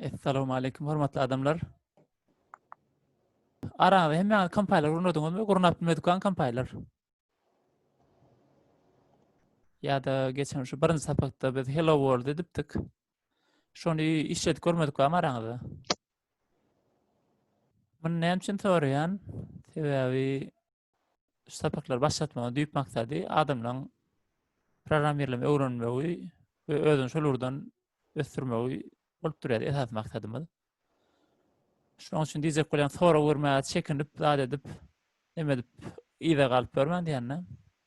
Essalamu aleýkum hormatly adamlar. Araňyzda hemmäňiz kompayler gurnadyňyzmy? Gurnap bilmedik kan kompayler. Ýa-da geçen şu birinji sapakda biz Hello World edipdik. Şony işledip görmedik barmy araňyzda? Muny näme üçin soraýan? Sebäbi şu sapaklary başlatmagyň düýp maksady adamlaryň programmirleme öwrenmegi we özüni şol ugurdan ösdürmegi bolup durýar esasy maksadymyz. Şonuň üçin diýjek bolýan sorag bermäge çekinip, zat edip, neme edip yza galyp görmän diýende.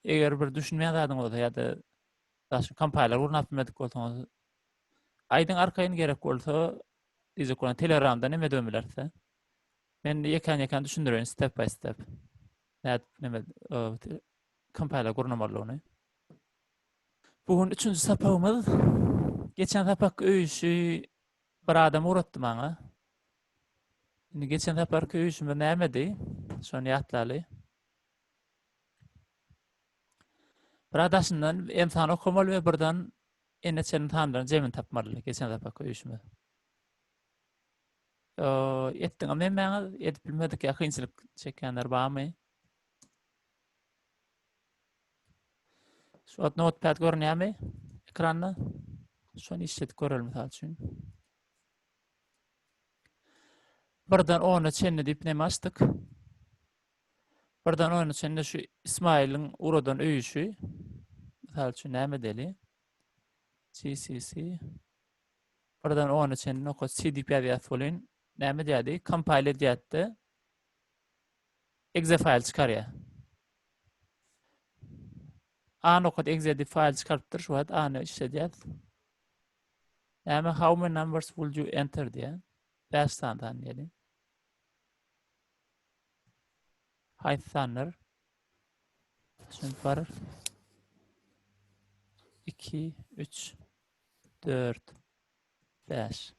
Eger bir düşünmeýän zadyň bolsa ýa-da daşy kompayler gurnap bilmedik bolsaňyz aýdyň arkaýyn gerek bolsa diýjek bolýan Telegramda neme edip bilersiň. Men ýekän-ýekän düşündireýin step by step. Nädip neme kompayler gurnamalydygyny. Bu gün üçünji sapagymyz. Geçen sapak öý işi bir adam ugratdy maňa. Indi geçen saparky öý işimiz nämedi? Şony ýatlaly. Bir daşyndan n sany okamaly we birden n çenli sanlaryň jemini tapmaly geçen saparky öý işimiz. Etdiňem hemmäňiz, edip bilmedik ýa kynçylyk çekýänler barmy? Şu wagt notepad görünýärmi ekranda? Şony işledip görelim mysal üçin. Birden ona çenli diýip näme açdyk? Birden ona çenli şu İsmailiň uradan öýi şu. Mysal üçin näme edeli? GCC Birden ona çenli nokat C diýip ýazýas welin, näme edýärdi? Compile edýärdi. Exe faýl çykarýar. A nokat exe diýip faýl çykarypdyr. Şu wagt A-ny işledýäs. Näme how many numbers will you enter diýýär. 5 sany san diýeli. Haýsy sanlar? Şimdi bar. 2, 3, 4, 5.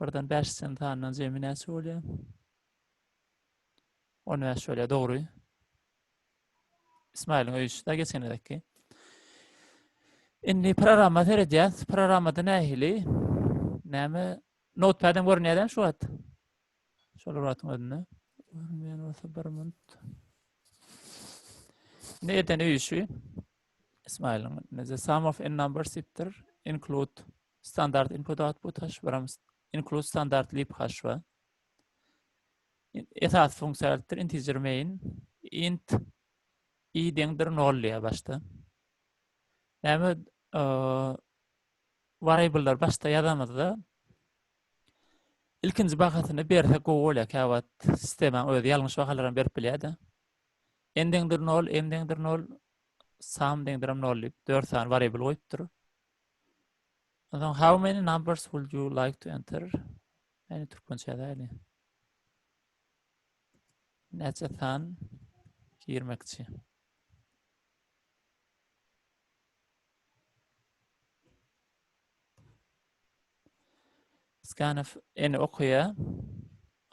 Birden 5 sen sandan jemi näçe bolýar? 15 bolýar, dogry. İsmailiň öýi da geçen gezekki. Indi programma seredýäs. Programmada nähili? Näme? Notepad-am görünýär şu wagt. Şol wagtyň özünde. Görünmeýän bolsa bir minut. Ne eden öý işi? İsmailiň the sum of n numbers diýipdir. Include standard input output hash biram include standard lib hash we esasy funksiýalydyr integer main int i deňdir 0 diýýär başda. Näme variable'lar başda ýazamyzda Ilkinji bahasyny berse gowy bolýar. Käwagt sistemaň özi ýalňyş bahalar hem berip bilýär-de. N deňdir 0, M deňdir 0, sum deňdir hem 0 diýip 4 sany variable goýupdyr. Onsoň how many numbers would you like to enter? Ýani türkmençe ýazaýly. Näçe san girmekçi? Scanf n okaýar.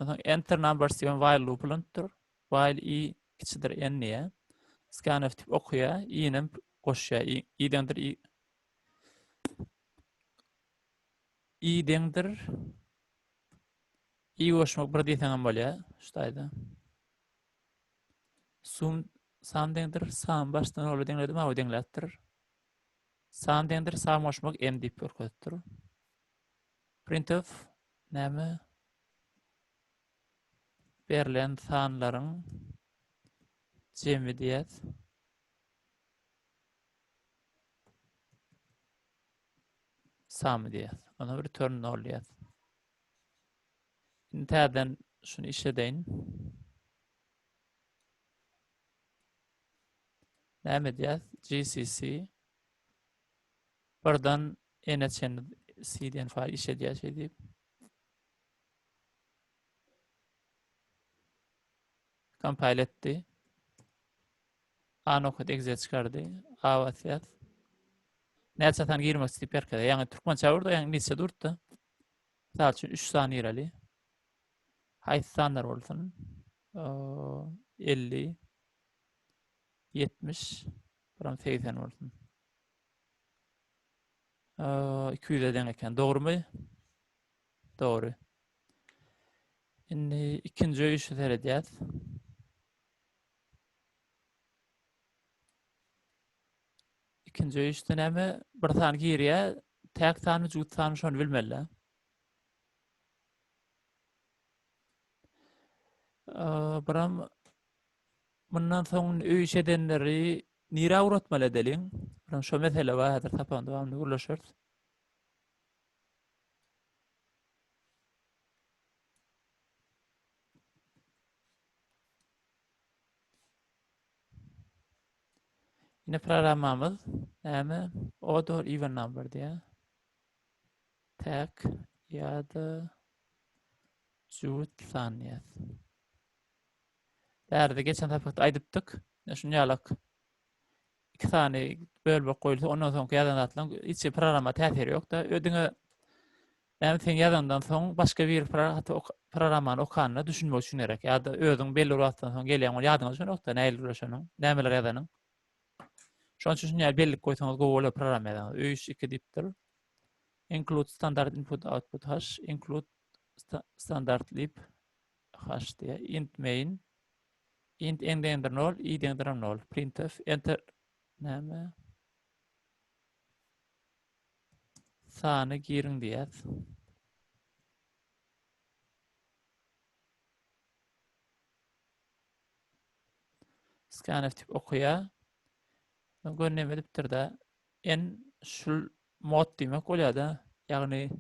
Onsoň enter numbers diýen while loop ulanypdyr. While i kiçidir n diýýär. Scanf diýip okaýar. I-ni goşýar. I, i deňdir i i deňdir i goşmak bir diýseň hem bolýar. Şu taýda. Sum san deňdir san başdan ola deňledim, aw deňläpdir. San deňdir san goşmak m diýip görkezipdir. Printf näme? Berlen sanlaryň jemi diýýäs. Samy diýýäs. Ona return 0 diýýäs. Indi täzeden şuny işledeýin. Näme edýäs? GCC birden n çenli C diýen faýl iş edýär şeý diýip. Compile etdi. A nokat exe çykardy. A basýas. Näçe san girmek diýip berkede. Ýagny türkmençe urdy, ýagny inglizçe durdy. Mysal üçin 3 san gireli. Haýsy sanlar bolsun? 50 70 biram 80 bolsun. 200-e deň eken. Dogrumy? Dogry. Indi ikinji öý işe seredýäs. Ikinji öý işde näme? Bir san girýär, täk sanmy, jübüt sanmy şony bilmeli. Biram mundan soň öý iş edenleri nirä ugratmaly edeliň? Biram şo mesele bar, häzir sapagyň dowamynda gürleşeris. Ine programmamyz näme? Odd or even number diýär. Täk ýa-da jübüt san diýär. Bärde geçen sapakda aýdypdyk. Şuny ýalak iki sany bölmek goýulsa, ondan soňky ýazan zatlaryň hiç bir programma täsiri ýok-da. Ö diňe näme sen ýazandan soň başga bir programmany okanda düşünmek üçin gerek. Ýa-da özüň belli bir wagtdan soň gelýän ol ýadyňa düşenok-da, nähili gürleşeniň, nämeler ýazanyň. Şonuň üçin şuny bellik goýsaňyz gowy bolar programma ýazaňyz. Öý iş 2 diýipdir. Include standard input output hash, include standard lib hash diýýär. Int main Int n deňdir 0, i deňdir 0. Printf enter näme? Sany giriň diýýäs. Scanf tip okuýar. Gör näme edipdir-de. N şul mod diýmek bolýar-da. Ýagny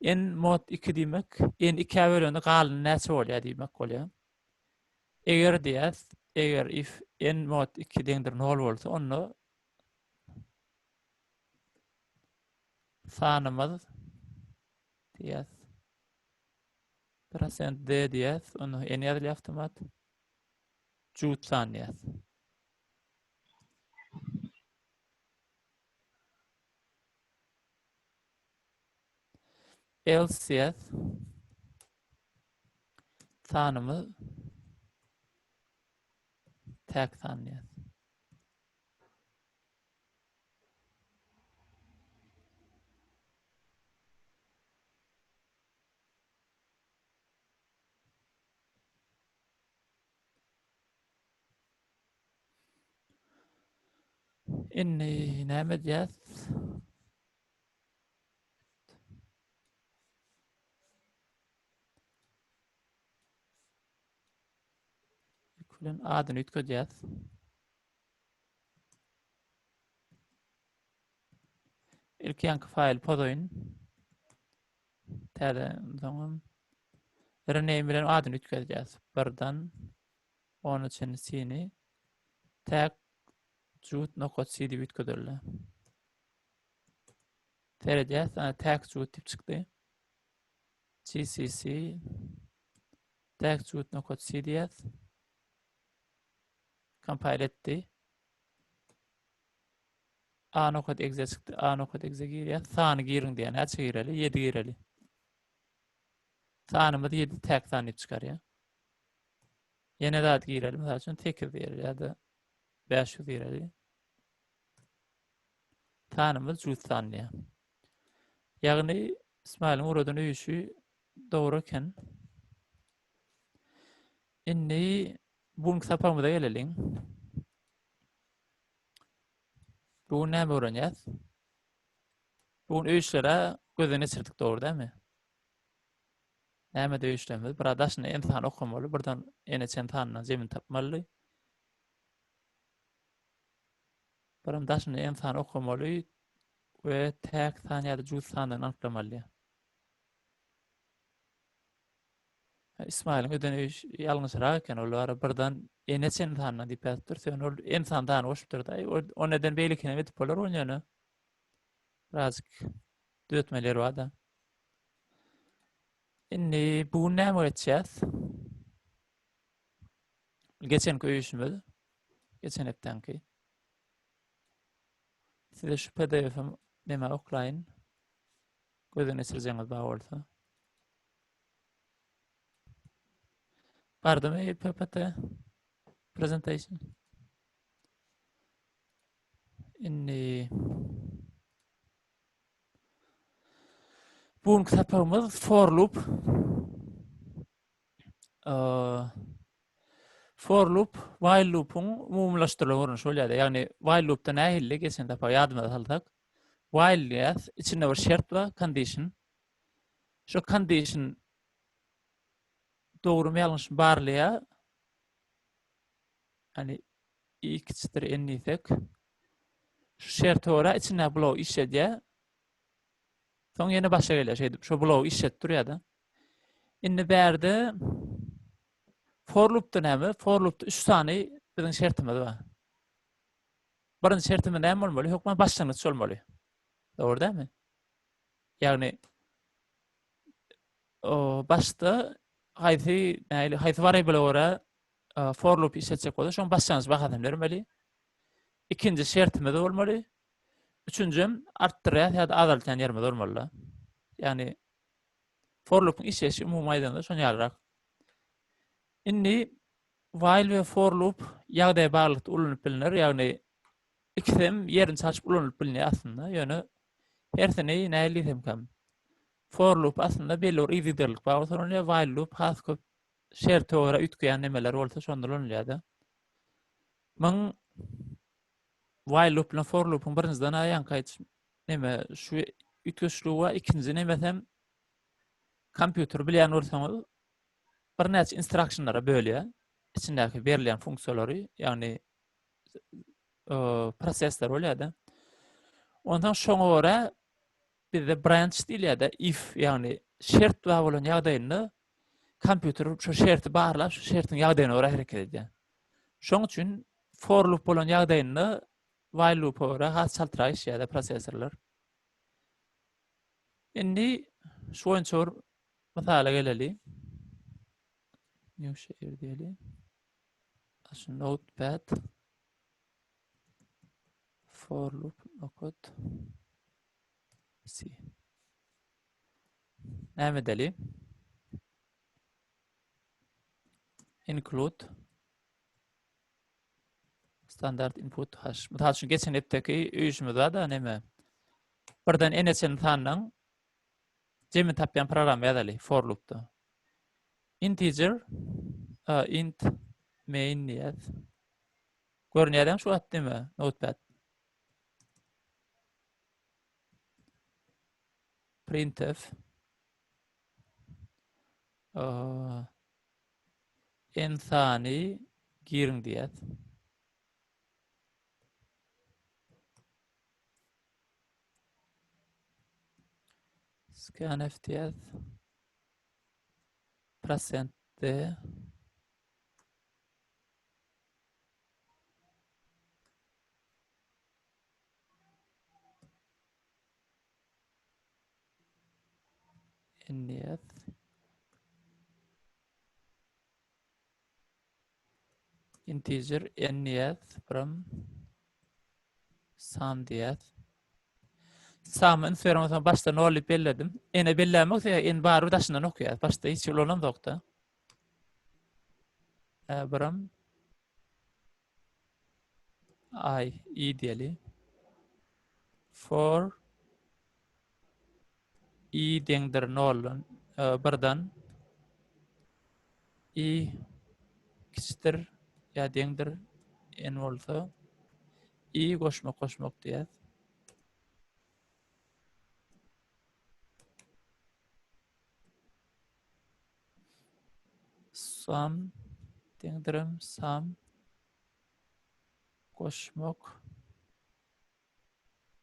N mod 2 diýmek, N 2-ä bölende galyny näçe bolýar diýmek bolýar. Eger diýäs, eger if N mod 2 deňdir 0 bolsa, onda sanymyz diýäs. Prosent D diýäs, onda N ýazylýar awtomat. Jübüt san diýäs. Else sanymyz täk san diýýär. Indi näme edýäs? İlk bilen adyny üýtgedýäs. İlk ýanky faýl pozaýyn. Täze soňam rename bilen adyny üýtgedýäs. Birden 10 çenli sini täk jübüt nokat c diýip üýtgedildi. Seredýäs, ana täk jübüt diýip çykdy. GCC täk jübüt nokat C diýýäs. Compile etdi. A nokat exe çykdy. A nokat exe girýär. Sany giriň diýýär. Näçe gireli? 7 gireli. Sanymyz 7 täk san diýip çykarýar. Ýene zat gireli. Mysal üçin 8 diýeli ýa-da 500 gireli. Sanymyz jübüt san diýýär. Ýagny Ismailiň ugradan öýüşi dogry eken. Indi bu günki sapagymyza geleliň. Bu gün näme öwrenýäs? Bu gün öýüşlere gözden geçirdik dogry dälmi? Näme öýüşlerimiz? Bir daşyna en san okamaly, birden ene çen sanyndan zemin tapmaly. Birem daşyna en san okamaly we täk san ýa-da jübüt sandan anyklamaly. Ismailiň öden öý ýalňyşrak eken, ol ara birden ene çen sandan diýip ýazypdyr. Sen ol en san sany goşupdyr da. O neden beýlekini hem edip bolar ony ýöne. Birazcık düzetmeleri bar da. Indi bu gün näme geçýäs? Geçenki öý işimiz. Geçen hepdäňki. Size şu PDF-im neme oklaýyn. Gözden geçirjeňiz bar bolsa. Bardymy PPT presentation? Indi. Bu günki sapagymyz for loop. For loop while loop'uň umumylaşdyrylan görnüşi bolýar. Ýagny while loop'da nähili geçen sapak ýadymyza salsak, while diýýäs, içinde bir şert bar, condition. Şu condition dogrumy ýalňyşmy barlaýar. Ýani i kiçidir n diýsek, şu şerte görä içinde blogy işledýär. Soň ýene başa gelýär şeýdip. Şu blogy işletip durýar-da. Indi bärde for loopda näme? For loopda 3 sany biziň şertimiz bar. Birinji şertimiz näme bolmaly? Hökman başlangyç bolmaly. Dogry dälmi? Ýagny o başda haýsy näli haýsy variable görä for loop işletjek bolsa, şoň başlangyç bahasyny bermeli. Ikinji şertimiz bolmaly. Üçünjem artdyrýas ýa-da azaltýan ýerimiz bolmaly. Ýagny for loop'uň işleýşi umumy aýdanda şon ýalyrak. Indi while we for loop ýagdaýa baglylykda ulanylyp bilner. Ýagny ikisi hem ýerini çalşyp ulanylyp bilinýär aslynda. Ýöne hersini nähili diýsemkäm. For loop aslynda belli bir yzygiderlilik bar bolsa ulanylýar. While loop has köp şerte görä üýtgeýän nemeler bolsa şonda ulanylýar-da. Muň while loop bilen for loop'uň birinjiden aýanky aýdyş neme şu üýtgeşligi we ikinji nemesem kompýuter bilýän bolsaňyz birnäçe instructionlara bölýär. Içindäki berilýän funksiýalary, ýagny prosesler bolýar-da. Ondan şoňa görä bizde branch diýilýär-de, if, ýagny şert bar bolan ýagdaýynda kompýuter şu şerti barlap, şu şertiň ýagdaýyna görä hereket edýär. Şoň üçin for loop bolan ýagdaýynda while loop-a görä has çaltrak işleýär prosesorlar. Indi şu boýunça bir mysala geleli. New share diýeli. Şu notepad for loop nokot C. Näme edeli? Include standart input hash. Mysal üçin geçen hepdeki öýüşimiz bar da näme? Birden n çenli sanyň jemini tapýan programma ýazaly for loopda. Integer uh, int main diýýäs. Görünýär şu wagt diýme, notepad. Printf uh, n sany giriň diýýäs. Scanf diýýäs. Prosent D. N Integer n diýýäs, biram sum diýýäs. Sum üns beriň bolsa başda 0 diýip belledim. N-e bellämok, sebäbi n barybir daşyndan okýar. Başda hiç ulanamzok-da. Biram i i diýeli. For i deňdir noldan, e, birden i kiçidir ýa deňdir n bolsa i goşmak goşmak diýýäs. Sum deňdirim sum goşmak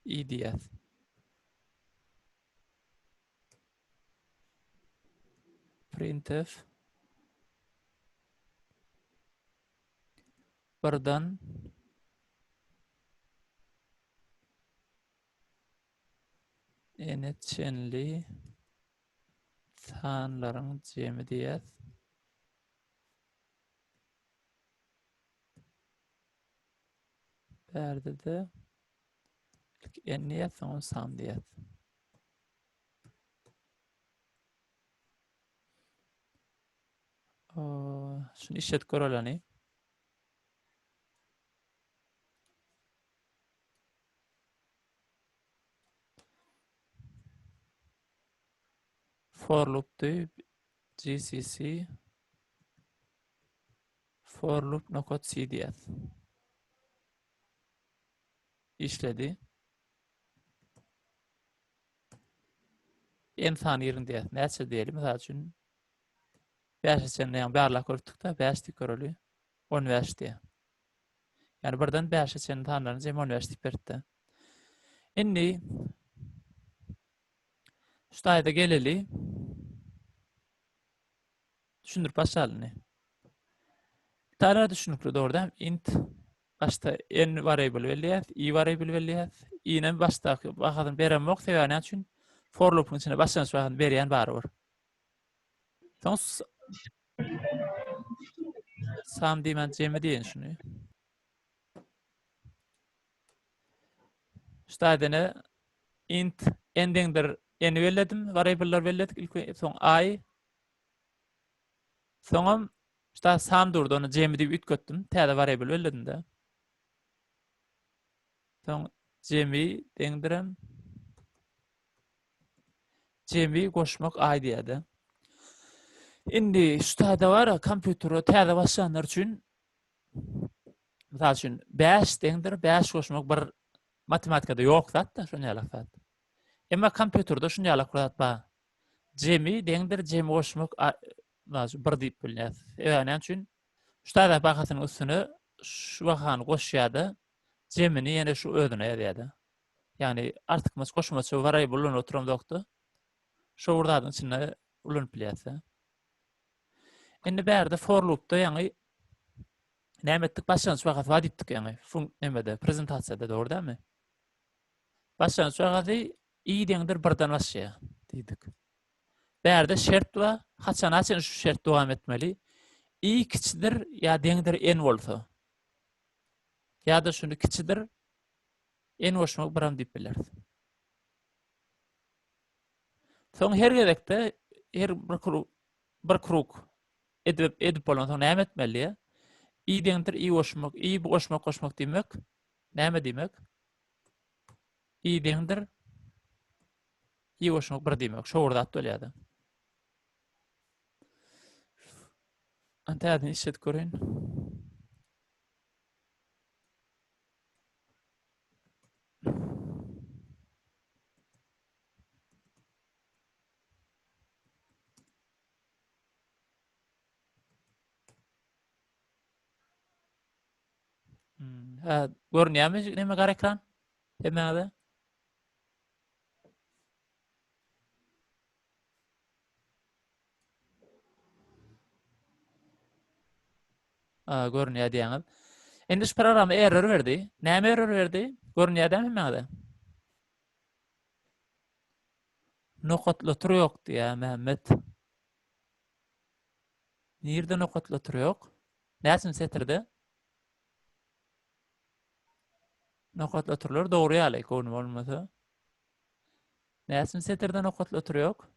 i diýýäs. Printf birden ene çenli sanlaryň jemi diýýäs. Bärde-de ilk n diýýäs, soňam sum diýýäs. Şuny işletip göreleni. For loopdy GCC for loop nokat C diýýäs. Işledi. En sany ýeriň diýýäs. Näçe diýeli? Mysal üçin 5-e çenli ýa barlap görüpdik-de, 5 diýip göreli. 15 diýýär. Ýani birden 5-e çenli sanlaryň jemi 15 diýip beripdi. Indi şu taýda geleli. Düşündirip başlaly indi. Taýlar düşünikli dogry däl. Int başda n variable belleýäs, i variable belleýäs. I-nem başdaky bahasyny beremok, sebäbi näme üçin? For loop'uň içinde başlangyç bahasyny berýän barybir. Soň sum diýmän jemi diýen şuny. Şu taýda int n deňdir n belledim, variable'lar belledik ilk soň i Soňam şu taýda sum durdy, ony jemi diýip üýtgetdim. Täze variable belledim de. Soň jemi deňdirem Jemi goşmak aý diýýär-de. Indi şu taýda bar, kompýutere täze başlanlar üçin mysal üçin 5 deňdir 5 goşmak bir matematikada ýok zat-da, şonuň ýaly zat. Emma kompýuterde şunuň ýaly bir zat bar. Jemi deňdir jemi goşmak bir diýip bilýär. Sebäbi näme üçin? Şu taýda bahasynyň üstüne şu bahany goşýar-da, jemini ýene şu özüne ýazýar-da. Ýagny artykmaç goşmaça variable ulanyp oturamzokda. Şo bir zadyň içinde ulanyp bilýäs. Indi bärde for loopda ýagny näme etdik? Başlangyç bahasy bar diýipdik ýagny fun nemede prezentasiýada dogry dälmi? Başlangyç bahasy i deňdir birden başlaýar diýdik. Bärde şert bar. Haçana çenli şu şert dowam etmeli? I kiçidir ýa deňdir n bolsa. Ýa-da şuny kiçidir N goşmak biram diýip bileris. Soň her gezekde her bir krug bir krug edip edip bolan soň näme etmeli? I deňdir i goşmak, i goşmak goşmak diýmek näme diýmek? I deňdir i goşmak bir diýmek. Şo bir zat bolýar-da. Täzeden işledip göreýin. Hmm, ha, görünýärmi näme gara ekran? Hemmäňize? Görünýär diýýäňiz. Indi şu programma error berdi. Näme error berdi? Görünýär dämi hemmäňize? Nokatly otur ýok diýýär Mehmet. Nirde nokatly otur ýok? Näçinji setirde? Nokatly oturlar dogry ýaly, göwnüm bolmasa. Näçinji setirde nokatly otur ýok?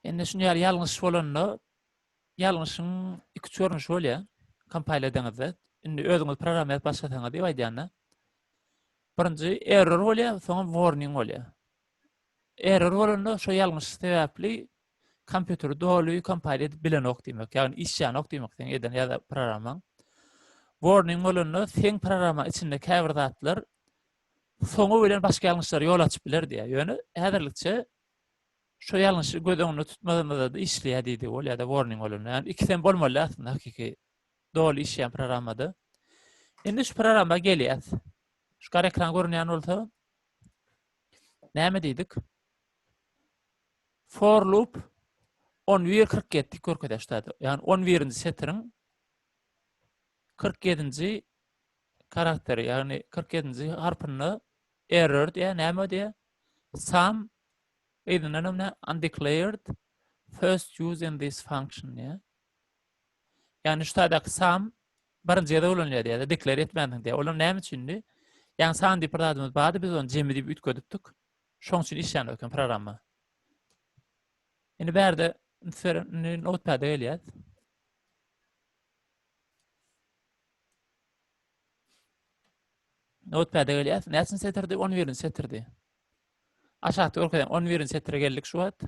Indi şuny ýaly ýalňyş bolanda, ýalňyşyň iki-üç görnüşi bolýar. Kompile edeňizde. Indi özüňiz programma ýazyp başlasaňyz diýip aýdýan-da. Birinji error bolýar, soňam warning bolýar. Error bolanda şo ýalňyş sebäpli kompýuteri doly kompile edip bilenok diýmek, ýagny işlänok diýmek seň eden ýa-da programmaň. Warning bolanda seň programma içinde käbir zatlar soňy bilen başga ýalňyşlara ýol açyp biler diýýär. Ýöne häzirlikçe şo ýalňyşy göz öňünde tutmazymyzda işleýär diýdi ol ýa-da warning bolanda. Ýagny ikisem bolmaly aslynda hakyky doly işleýän programmada. Indi şu programma gelýäs. Şu gara ekran görünýän bolsa näme diýdik? For loop 11.47 diýip görkezýär şu taýda. Ýagny 11-nji setiriň 47-nji karakteri, ýagny 47-nji harpynda error diýýär, näme diýýär? Sum yzyndan hem undeclared first use in this function diýýär. Ýagny şu taýdaky sum birinji gezek ulanylýar diýýär, declare etmänsiň diýýär. Olam näme üçindi? Ýagny sum diýip bir zadymyz bardy, biz ony jemi diýip üýtgedipdik. Şoň üçin işlän eken programma. Indi bärde indi notepad-a gelýär. Notepad-a gelýär. Näçinji setirdi? 11-nji setirdi. Aşakda görkezen 11-nji setire geldik şu wagt.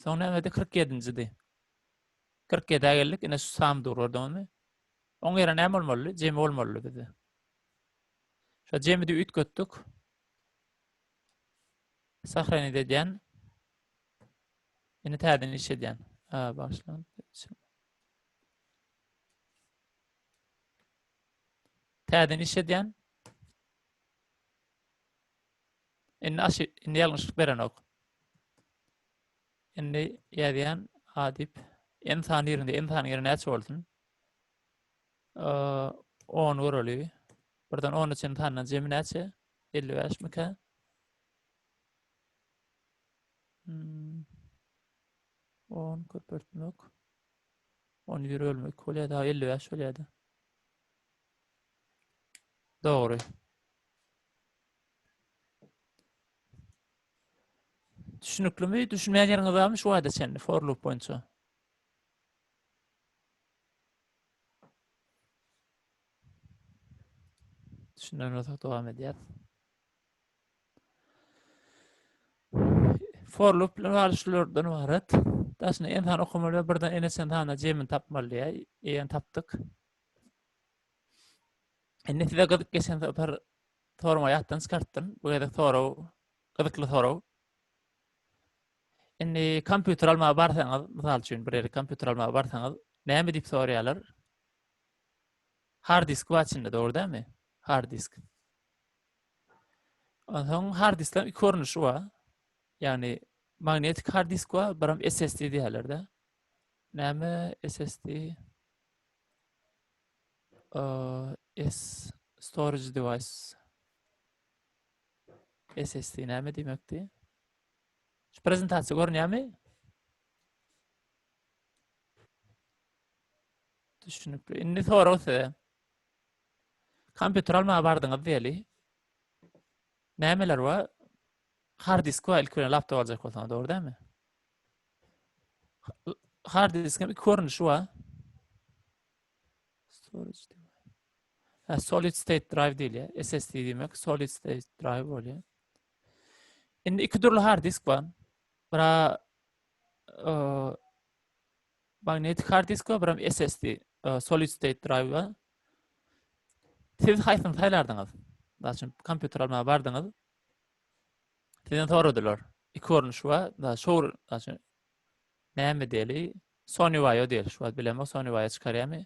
Soň nämedi? 47-njidi. 47-ä geldik. Ine şu sum dur gördüňizmi? Oň ýerine näme bolmaly? Jemi bolmaly bizde. Şu jemi de üýtgetdik. Sahranit edýän. Indi täzeden iş edýän. Ha, başlan. Täzeden iş edýän. Indi aşy, indi ýalňyşlyk berenok. Indi ýazýan A diýip, n sany ýerinde n sany ýeri näçe bolsun? 10 göreli. Birden 10 üçin sandan jemi näçe? 55 mikä? Hmm. 10 köpeltmek. 11 bölmek bolýar da 55 bolýar. Dogry. Düşünüklimi? Düşünmeýän ýeriňiz barmy şu wagta çenli for loop boýunça? Düşünen bolsak dowam edýär. For loop bilen bagly şulardan ybarat. Daşyna n sany okamaly we birden n çen sany jemini tapmaly diýýär. Eýýäm tapdyk. Indi size gyzyk geçen sapar sorama ýatdan çykartdym. Bu gezek sorag gyzykly sorag. Indi kompýuter almaga barsaňyz, mysal üçin bir ýere kompýuter almaga barsaňyz, näme diýip soraýarlar? Hard disk bar içinde, dogry dälmi? Hard disk. Onsoň hard diskleriň iki görnüşi bar. Ýagny magnetik hard disk bar, biram SSD diýýärler-de. Näme SSD? S storage device. SSD näme diýmekdi? Şu prezentasiýa görünýärmi? Düşünikli. Indi sorag size. Kompýuter almaga bardyňyz diýeli. Nämeler bar? Hard disk bar ilki bilen laptop aljak bolsaňyz, dogry dälmi? Hard diskiň iki görnüşi bar. Storage device. Ha, solid state drive diýilýär. SSD diýmek solid state drive bolýar. Indi iki dürli hard disk bar. Bira e, magnetik hard disk bar, biram SSD, e, solid state drive bar. Siz haýsyny saýlardyňyz? Mysal üçin, kompýuter almaga bardyňyz. Sizden soradylar. Iki görnüş bar. Mysal, şowur, mysal üçin, näme diýeli? Sony Vaio diýeli. Şu wagt bilemok, Sony Vaio çykarýarmy?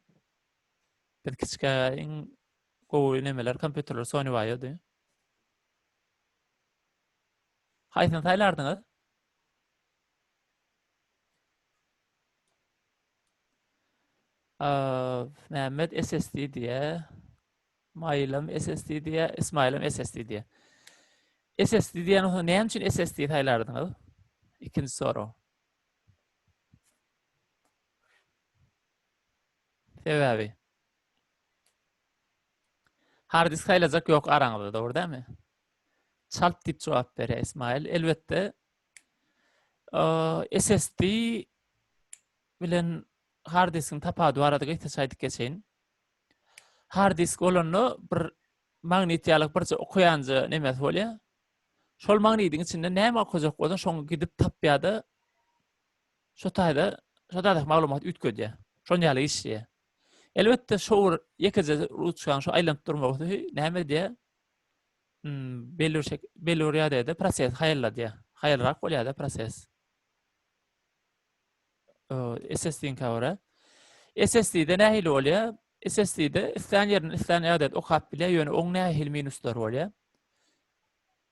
Biz kiçikä iň gowy nemeler, kompýuterler Sony Vaio-dy. Haýsyny saýlardyňyz? Mehmet SSD diýe. Maýylam SSD diýe, Ismaýylam SSD diýe. SSD diýen bolsa näme üçin SSD saýlardyňyz? Ikinji sorag. Sebäbi. Hard disk saýlajak ýok araňyzda, dogry dälmi? Çalt diýip jogap berýär Ismail. Elbetde SSD bilen hard diskiň tapawudy barada gysgaça aýdyp geçeýin. Hard disk bolanda bir magnit ýaly birje okaýanja nemesi bolýar. Şol magnidiň içinde näme okajak bolsa şoňa gidip tapýar-da şo taýda şo taýdaky maglumaty üýtgedýär. Şon ýaly işleýär. Elbetde şo bir ýekeje ruçkanyň şo aýlanyp durmagy näme edýär? Hmm, belli bir şek belli bir ýagdaýda proses haýalladýar. Haýalrak bolýar-da proses. SSD-niňkä görä. SSD-de nähili bolýar? SSD-de islän ýerinden islän ýagdaýda okap bilýär, ýöne oň nähili minuslary bolýar?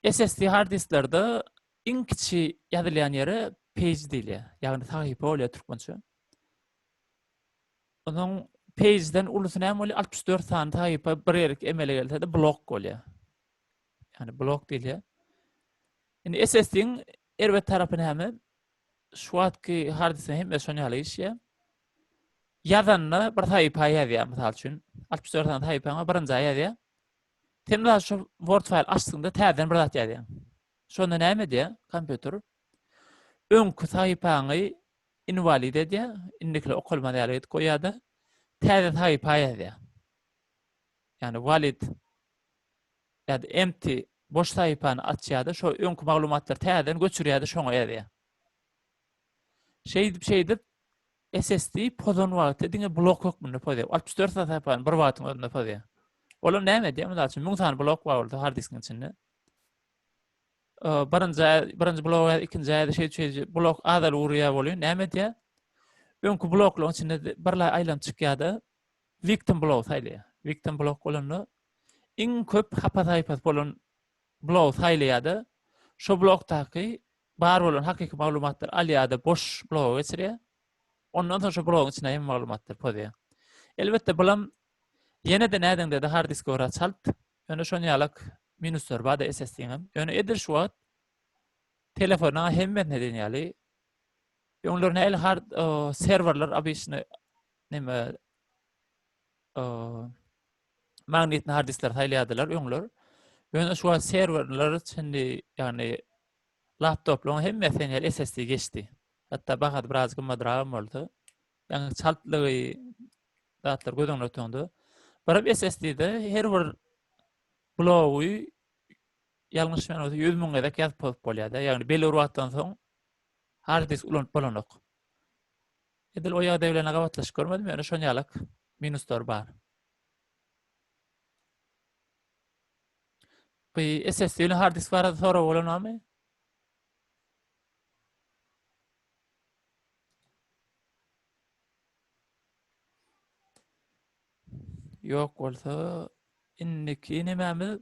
SSD hard disklerde iň kiçi ýazylýan ýere page diýilýär. Ýagny sahypa bolýar türkmençe. Onuň page-den ulusy näme bolýar? 64 sany sahypa bir ýerik emele gelse-de blok bolýar. Ýagny blok diýilýär. Indi SSD-iň erbet tarapy näme? Şu wagtky hard disk hemme şon ýaly işýär. Ýazanda bir sahypa ýazýar, mysal üçin. 64 sany sahypaňa birinji ýazýar. Sen mysal şu Word faýl açdyňda täzeden bir zat ýazýaň. Şonda näme edýär kompýuter? Öňki sahypaňy inwalid edýär, indikili okalmaz ýaly edip goýýar-da, täze sahypa ýazýar. Ýagny valid ýa-da empty. boş sahypany açýar-da, şo öňki maglumatlary täzeden göçürýär-de şoňa ýazýar. Şeýdip şeýdip SSD pozan wagty diňe blok hökmünde pozýar. 64 sany sahypany bir wagtyň özünde pozýar. Olam näme edýär? Mysal üçin 1000 sany blok bar bolsa hard diskiň içinde. Birinji birinji blok ýa ikinji ýa şeýdip şeýdip blok azalyp urýar bolýar. Näme edýär? Öňki bloklaryň içinde birlaý aýlanyp çykýar-da victim blogy saýlaýar. Victim blok bolanda iň köp hapa sahypasy bolan blogy saýlaýar-da şo blokdaky bar bolan hakyky maglumatlary alýar-da boş bloga geçirýär. Ondan soň şo blogyň içine hem maglumatlar pozýar. Elbetde bulam ýene-de nädeňde-de hard disk görä çalt. Ýöne şon ýalak minuslar bar-da SSD-niň hem. Ýöne edil şu wagt telefonyň hemmesine diýen ýaly öňler nähili hard serwerler obyçny neme magnitni hard diskler saýlaýardylar öňler. Ýöne şu wagt serwerler çenli, ýagny laptoplaryň hemmesi ýaly SSD geçdi. Hatda bahasy biraz gymmadragam bolsa, ýagny çaltlygy zatlar göz öňünde tutanda, bir SSD-de her bir blogy ýalňyşmaýan bolsa 100 müň gezek ýazyp pozup bolýar-da. Ýagny belli bir wagtdan soň hard disk ulanyp bolanok. Edil o ýagdaý bilen gabatlaşyp görmedim, ýöne şon ýalak minuslar bar. Bu SSD bilen hard disk barada sorag bolan barmy? Ýok bolsa indiki nemämiz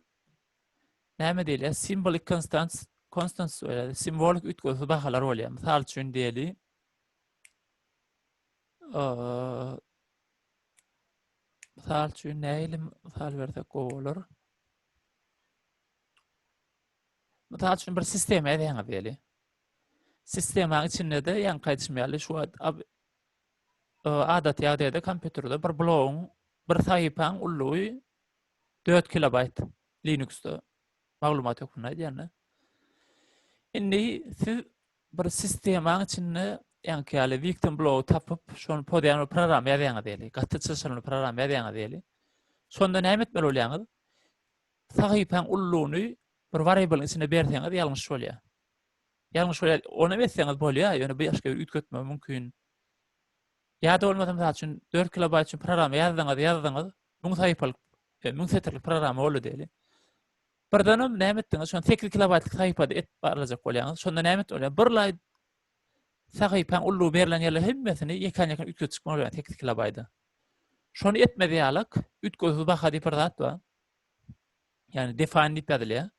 näme diýilýär? Symbolic constants constants bolýar. Simwolik üýtgewsiz bahalar bolýar. Mysal üçin diýeli. Mysal üçin nähili mysal bersek gowy bolar? Mysal üçin bir sistema edýäňiz diýeli. Sistemanyň içinde-de ýaňky aýdyşym ýaly şu wagt adaty ýagdaýda kompýuterde bir blogyň bir sahypaň ululygy 4 kilobaýt Linuxda maglumat hökmünde aýdýan-da. Indi siz bir sistemaň içinde ýaňky ýaly victim blogy tapyp, şony pozýan bir program ýazýaňyz diýeli. Gaty çylşyrymly program ýazýaňyz diýeli. Şonda näme etmeli bolýaňyz? Sahypaň ululygyny bir variable içinde berseňiz ýalňyş bolýar. Ýalňyş bolýar. Ony etseňiz bolýar, ýöne bu başga bir üýtgetme mümkin. Ýa-da bolmasa mysal üçin 4 kilobaýt üçin programma ýazdyňyz, ýazdyňyz, 1000 sahypalyk, 1000 e, setirlik programma boldy diýeli. Birdenem näme etdiňiz? Şony 8 kilobaýtlyk sahypada et barlajak bolýaňyz. Şonda näme et bolýar? Bir laý sahypaň ullugy berlen ýerler hemmesini ýekän-ýekän üýtgedip çykmaly bolýar 8 kilobaýda. Şony etmez ýalak, üýtgewsiz baha diýip bir zat bar. Ýagny define diýip ýazylýar.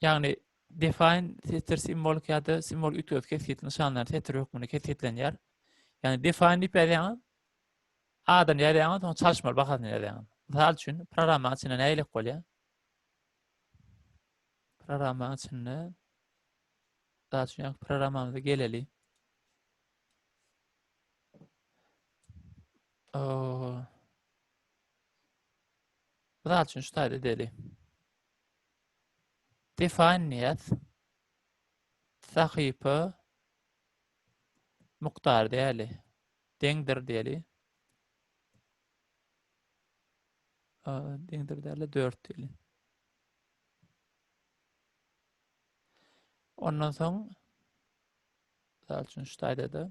Ýagny define setir simwolik ýa-da simwol üýtgewsiz kesgitli nyşanlar setir hökmünde kesgitlenýär. Ýagny define diýip ýazýaňyz, adyny ýazýaňyz, soň çalyşmaly bahasyny ýazýaňyz. Mysal üçin, programmanyň içinde nähili bolýar? Programmanyň içinde Mysal üçin, ýa programmamyza geleli. Oh. Mysal üçin şu taýda edeli. Define diýýäs. Sahypa mukdary diýeli. Deňdir diýeli. Deňdir diýeli 4 diýeli. Ondan soň mysal üçin şu taýda da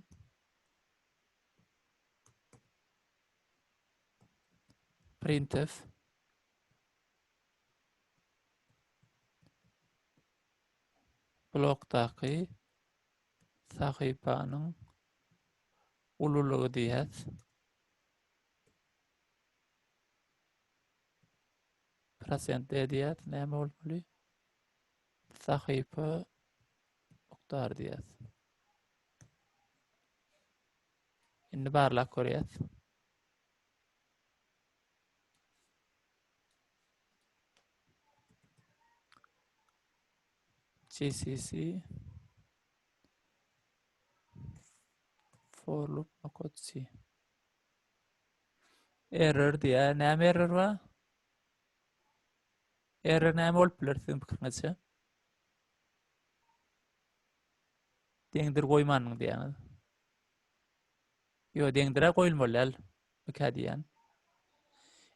printf blokdaky sahypanyň ululygy diýýäs. Prosent D diýýäs. Näme bolmaly? Sahypa mukdary diýýäs. Indi barlap görýäs. GCC for loop nokta C. Error diýär. Näme error bar? Error näme bolup biler siziň pikiriňizçe? Deňdir goýmanyň diýýäňiz. Ýok, deňdirä goýulmaly däl. Mikä diýýän.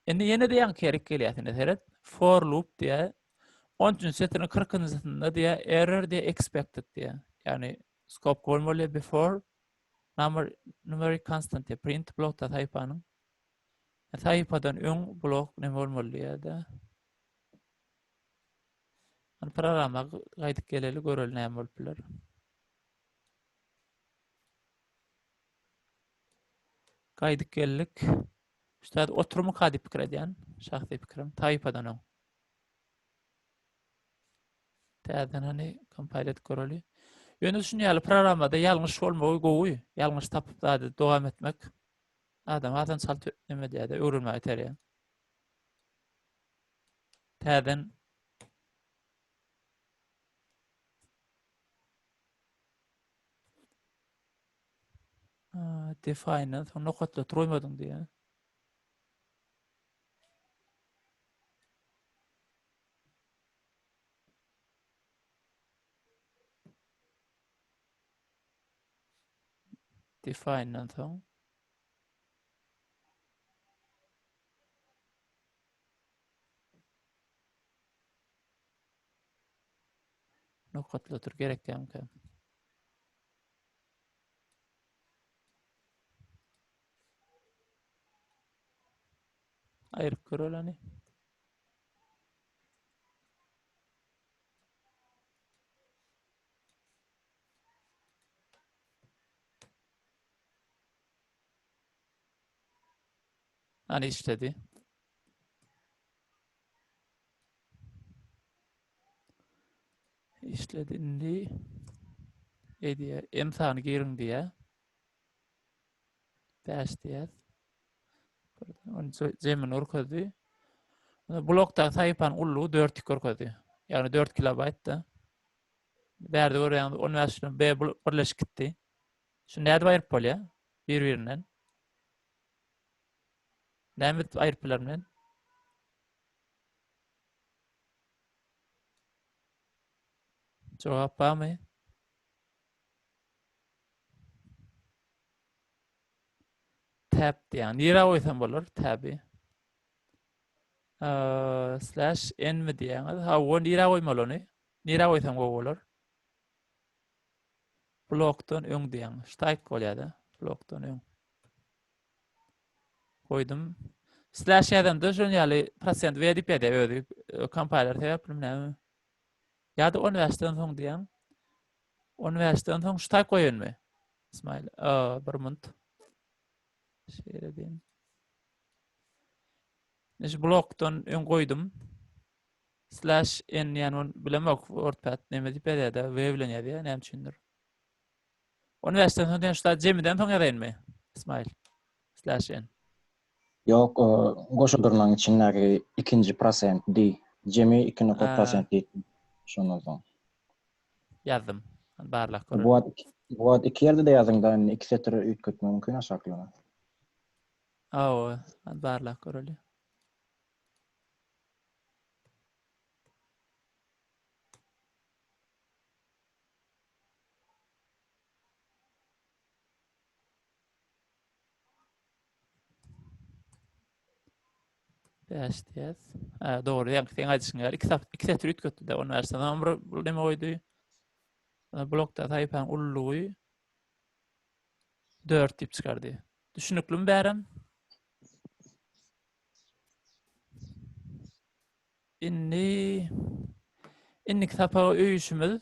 Indi ýene-de ýaňky ýerik gelýär ine seret. For loop diýýär. 13-nji setiriň 40-njysynda diýýär error diýýär expected diýýär. Ýagny scope goýmaly before number numeric constant diýýär. Print blokda sahypanyň. Sahypadan öň blok näme bolmaly diýýär-de. Hani programma gaýdyp geleli göreli näme bolup biler. Gaýdyp geldik. Üstad oturmyka diýip pikir edýän. Şahsy pikirim. Taýpadan öň. Täzeden hani kompile edip göreli. Ýöne şuny ýaly programmada ýalňyş bolmagy gowy. Ýalňyş tapyp zady dowam etmek adam azan çalt neme edýär-de, öwrenmäge iterýär. Täzeden Define-den soň nokatlatyp goýmadyň diýýär. Define-den soň Nokatlatyr gerek dälmikä? Aýryp göreli hany. Hani işledi. Işledi indi. Edýär. M sany giriň diýýär. 5 diýýär. Onu jemini görkezdi. Blokdaky sahypanyň ululygy 4 görkezdi. Ýagny 4 kilobayt-da. Bärde görýäňiz 15 bilen B birleşip gitdi. Şuny nädip aýryp bolýar bir-birinden? Näme edip aýryp bilerin men? Jogap barmy? Tab diýen. Nirä goýsam bolar tabi? Slash n mi diýýäňiz? Ha, o nirä goýmaly ony? Nirä goýsam gowy bolar? Blokdan öň diýýäň. Ştaýk bolýar-da. Blokdan öň. Goýdum. Slash ýazamda şon ýaly prosent V diýip ýazýar özi. E, kompiler sebäpli näme? Ýa-da 15-den soň diýýän. 15-den soň şu taýp goýanmy? İsmail, bir munt. Şeýle diýin. Şu blokdan öň goýdum. Slash n ýany ony bilemok WordPad näme diýip ýazýar-da, V bilen ýazýar, näme üçindir. 15-den soň diýen şu jemiden soň ýazaýynmy? İsmail. Slash n. Ýok, goşa dyrnagyň içindäki ikinji prosent d. Jemi 2 nokat prosent d. Şondan soň. Ýazdym. Barlap göreli. Bu wagt bu wagt iki ýerde-de ýazyň-da, indi iki setir üýtgetmek mümkin aşaklygyna. Hawa, barlap göreli. Bäş diýýäs. Ha, dogry, ýaňky seň aýdyşyň ýaly iki sap, iki setir üýtgetdi-de, on bäşden soň bir bu neme goýdy. Blokda sahypanyň ululygy 4 diýip çykardy. Düşüniklimi bärem? Indi indiki sapaga öý işimiz.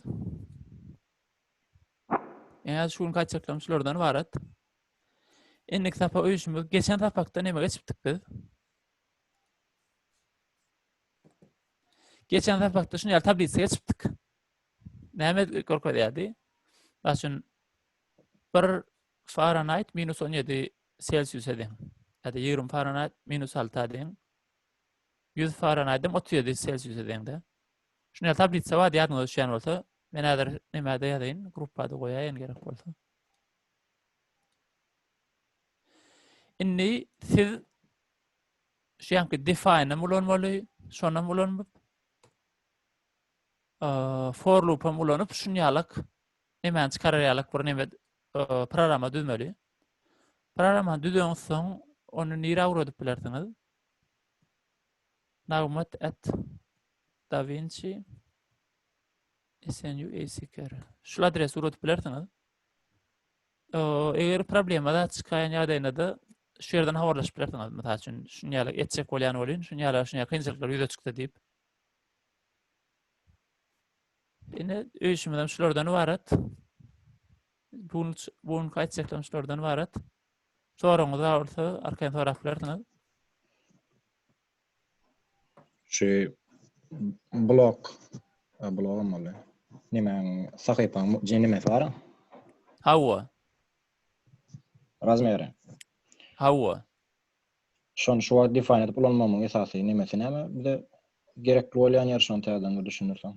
Ýa şu günki aýtjaklarym şulardan ybarat. Indiki sapak öý işimiz geçen sapakda näme geçipdik biz? Geçen sapakda şuny ýaly tablisa geçipdik. Näme görkezýärdi? Mysal üçin 1 Fahrenheit minus 17 Celsius'e deň. Ýa-da 20 Fahrenheit minus 6-a deň. 100 Fahrenheit'em 37 Celsius'e deňde. Şuny ýaly tablisa bar ýadyňyza düşýän bolsa, men häzir nämede ýazaýyn, gruppada goýaýyn gerek bolsa. Indi siz şu ýanky define-em ulanmaly, şonam ulanyp, for loop-am ulanyp, şuny ýalak nemäni çykarar ýalak bir neme programma düzmeli. Programmany düzeňiz soň, ony nirä ugradyp bilersiňiz? Nagmat at Da Vinci SNU ACKR. Şul adresi ugradyp bilersiňiz. Eger problema zat çykaýan ýagdaýynda-da şu ýerden habarlaşyp bilersiňiz. Mysal üçin, şuny ýaly etjek bolýan bolýan, şuny ýaly şuny ýaly kynçylyklar ýüze çykdy diýip. Ine, öý işimiz hem şulardan ybarat. Bu gün bu günki aýtjaklarym şulardan ybarat. Soragyňyz bar bolsa, arkaýyn sorap bilersiňiz. Şu blok, blogam boldy. Nemäň sahypaň nemesi bar? Hawa. Razmeri. Hawa. Şony şu wagt define edip ulanmamyň esasy nemesi näme? Bize gerekli bolýan ýeri şony täzeden bir düşündirseň.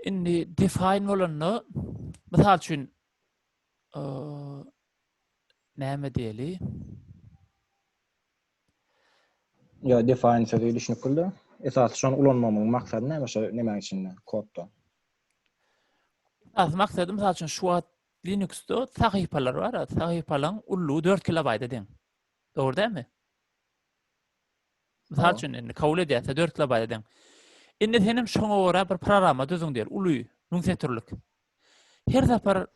Indi define bolanda, mysal üçin, näme diýeli? Ýa define sözi düşünip bildi. Esasy şony ulanmamyň maksady näme şo nemäň içinde, kodda? Esasy maksady mysal üçin şu wagt Linuxda sahypalar bar, sahypalaryň ullugy 4 kilobaýta deň. Dogry dälmi? Mysal üçin indi kabul edýärse 4 kilobaýta deň. Indi senem şoňa görä bir programma düzüň diýeli, uly, 1000 setirlik. Her sapar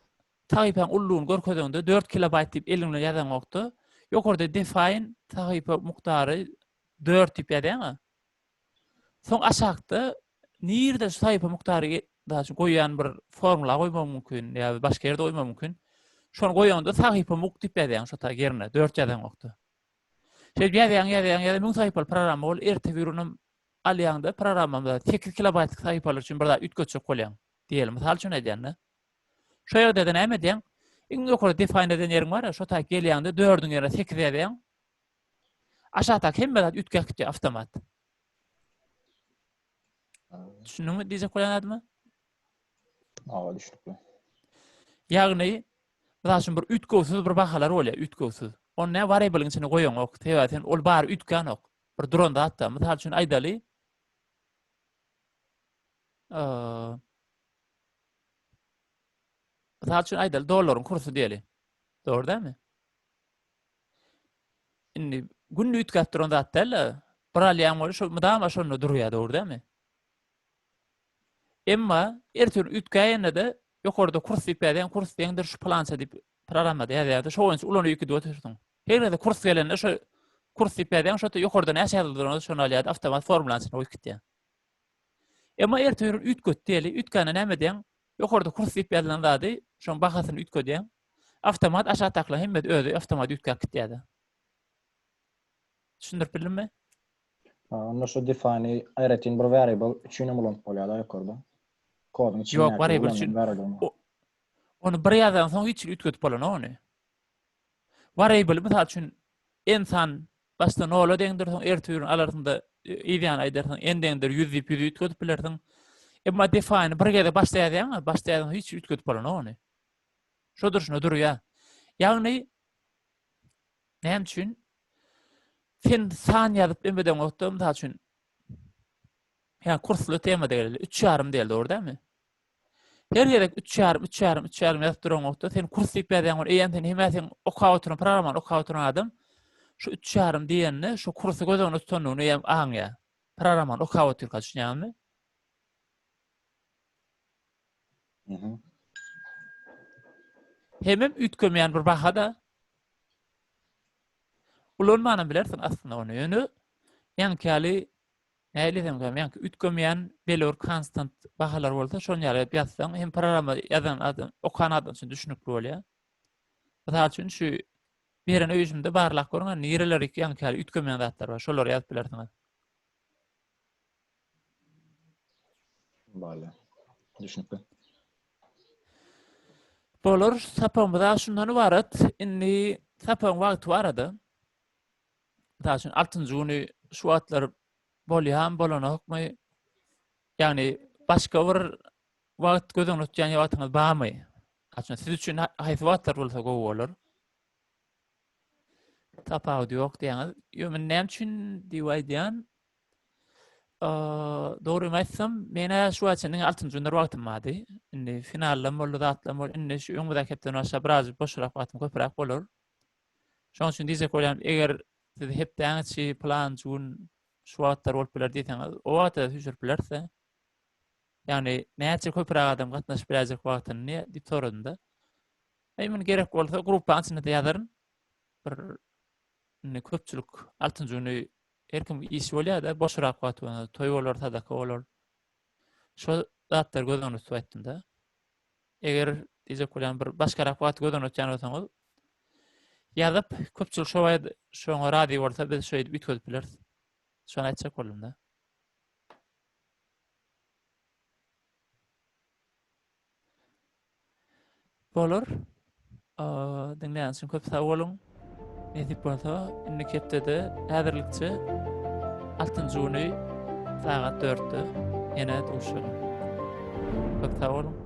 sahypaň ululygyny görkezeňde 4 kilobaýt diýip eliň bilen ýazaňokda, ýokarda define sahypa mukdary 4 diýip ýazýaň-a. Soň aşakda nirede şu sahypa mukdary daha üçin goýýan bir formula goýmak mümkin ýa başga ýerde goýmak mümkin. Şony goýaňda sahypa muk diýip ýazýaň şo taý ýerine 4 ýazaňokda. Şeýdip ýazýaň, ýazýaň, ýazýaň, 1000 sahypaly programma bol, erte bir günüm alýaňda programmamda 8 kilobaýtlyk sahypalar üçin bir zat üýtgetjek bolýaň. Diýeli, mysal üçin aýdýan-da. Şo ýagdaýda näme edýäň? Iň ýokarda define eden ýeriň bar-a, şo taýy gelýäňde 4-üň ýerine 8 ýazýaň. Aşakdaky hemme zat üýtgäp gitýär awtomat. Düşündiňmi diýjek bolýan zadyma? Hawa, düşnükli. Ýagny, mysal üçin bir üýtgewsiz bir bahalar bolýar, üýtgewsiz. Ony näme variable-iň içine goýaňok. Sebäbi sen ol bary üýtgänok. Bir duran zat-da. Mysal üçin aýdaly. Mysal üçin aýdaly dollaryň kursy diýeli. Dogry dälmi? Indi günde üýtgäp duran zat däl-de, bir alýaň bolýar, şo mydama şonda durýar, dogry dälmi? Emma ertir üýtgäýende-de ýokarda kurs diýip ýazýaň, kurs deňdir şu pylança diýip programmada ýazýar-da, şo boýunça ulanyp gidip otyrsyň. Her gezek kurs gelende şo kurs diýip ýazýaň, şo ýokarda näçe ýazylyp duran bolsa şony alýar-da, awtomat formulanyň içine goýup gitýär. Emma ertir üýtget diýeli, üýtgände näme edýäň? Ýokarda kurs diýip ýazylan zady, şoň bahasyny üýtgedýäň. Awtomat aşakdakylaryň hemmesi özi awtomat üýtgäp gitýär-de. Düşündirip bildimmi? Onda şu define aýratyn bir variable üçin hem ulanyp bolýar-da ýokarda. Koduň içindäki Ýok, variable üçin. Ony bir ýazan soň hiç hili üýtgedip bolanok ony. Variable mysal üçin n san başda nola deňdir, soň ertir alarsyň-da yz ýany aýdarsyň n deňdir 100 diýip 100 üýtgedip bilersiň. Emma define bir gezek başda ýazýaň, başda ýazan hiç üýtgedip bolanok ony. Şo durşuna durýar. Ýagny näme üçin sen san ýazyp emeden wagtda mysal üçin ýa kursly temada geleli 3,5 diýeli dogry dälmi? Her gezek 3,5 3,5 3,5 ýazyp duran wagtda sen kurs diýip ýazýaň ol eýýäm sen hemä sen okap oturan programmany okap oturan adam şu 3,5 diýende şu kursy göz öňünde tutandygyny eýýäm aňýar. Programmany okap otyrka düşünýäňmi? Mhm. Hemem üýtgemeýän bir baha-da. Ulanmanam bilersiň aslynda ony. Ýöne ýaňky ýaly nähili desem, ýaňky üýtgemeýän belli bir konstant bahalar bolsa, şony ýaly edip ýazsaň, hem programma ýazan adam, okan adam üçin düşnükli bolýar. Mysal üçin, şu beren öý işimde barlap görüň, nireler ýaňky ýaly üýtgemeýän zatlar bar, şolary ýazyp bilersiňiz. Bale. Düşünikli. Bolar, sapagymyz şundan ybarat. Indi sapagyň wagty barada. Mysal üçin, 6-njy güni şu wagtlar bolýarmy, bolanokmy? Ýagny başga bir wagt göz öňünde tutýan wagtyňyz barmy? Haçan siz üçin haýsy wagtlar bolsa gowy bolar? Tapawudy ýok diýýäňiz. Ýo, men näme üçin diýip aýdýan? Dogrymy aýtsam, men-ä şu wagta çenli diňe altynjy günler wagtym bardy. Indi finallam boldy, zatlam boldy. Indi şu öňümizdäki hepdeden başlap biraz boşrak wagtym köpräk bolar. Şonuň üçin diýjek bolýanym, eger siz hepdäň içi pylanjy gün. Şu wagtlar bolup biler diýseňiz, o wagta süýşürip bileris-de. Ýagny näçe köpräk adam gatnaşyp biläýjek wagtyny diýip soradym-da. Eý, muny gerek bolsa gruppanyň içinde-de ýazaryn. Bir indi köpçülik altynjy güni her kim işi bolýar-da, boşrak wagt bolanda toý bolar, sadaka bolar. Şo zatlary göz öňünde tutup aýtdym-da. Eger diýjek bolýan bir başgarak wagty göz öňünde tutýan bolsaňyz, ýazyp, köpçülik şo şoňa razy bolsa biz şeýdip üýtgedip bileris. Şony aýtjak boldum-da. Bolar. Diňleýän üçin köp sag boluň. Nesip bolsa, indiki hepdede häzirlikçe 6-njy güni sagat 4-de ýene duşuşalyň. Köp sag boluň.